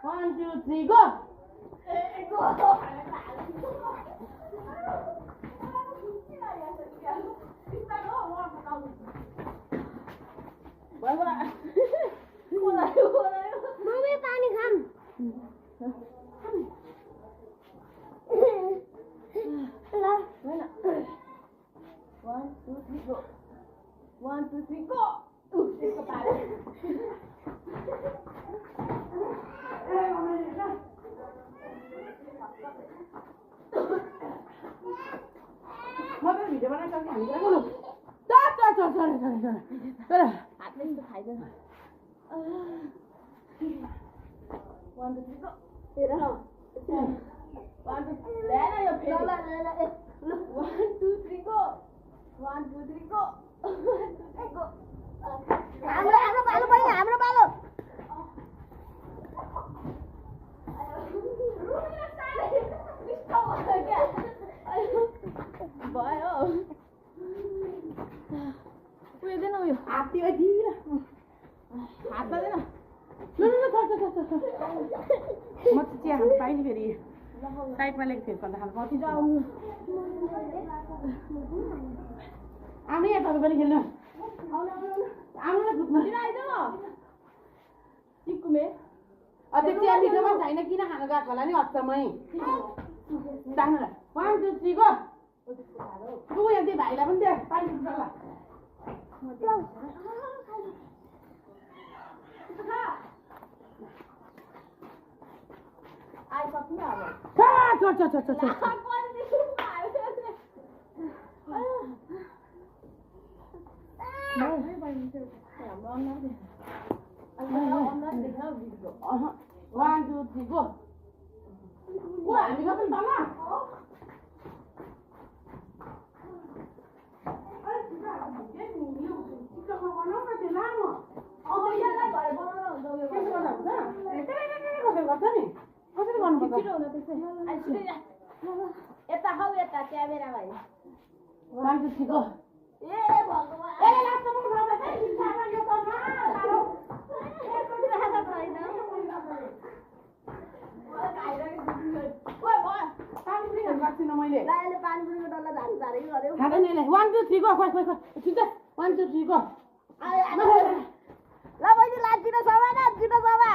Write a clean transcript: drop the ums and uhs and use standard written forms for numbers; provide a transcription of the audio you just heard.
1 2 3 go mummy पानी खाम ल 1 2 3 go 1 2 3 go त्यसको पाले म भिडियो बनाइसक्यो हामी कुरा गर्नु चल हातले नि त खाइदैन 1 2 3 go हेर 1 2 ल्याएर यो फेरि ल 1 2 3 go 1 2 3 go 1 2 3 go हाम्रो पालो पनि हाम्रो पालो भयो उयोदैन उयो हात्ती दिएर हात लाग्दैन म त चिया खानु पाइने फेरि साइडमा लेख्नु फेरि भन्दा खानु कति आउनु यहाँ तपाईँ पनि खेल्नु आउनु न दुध्न चिक्कुमे त्यो चिया मिठोमा छैन किन खानु गएको होला नि हप्तामै जानु र 1 2 3 go तू यहाँ त्यो भाइलाई पनि दे पानी पुग्छ आइसक्नु अब 1 2 3 go हामी पनि यता हौ यता क्यामेरा भाइ 1 2 3 go ए भगवान मैले पानीपुरीको डल्ला झारी झारी गर्यो 1 2 3 go 1 2 3 go ल बहिनी लाज छिटो सभा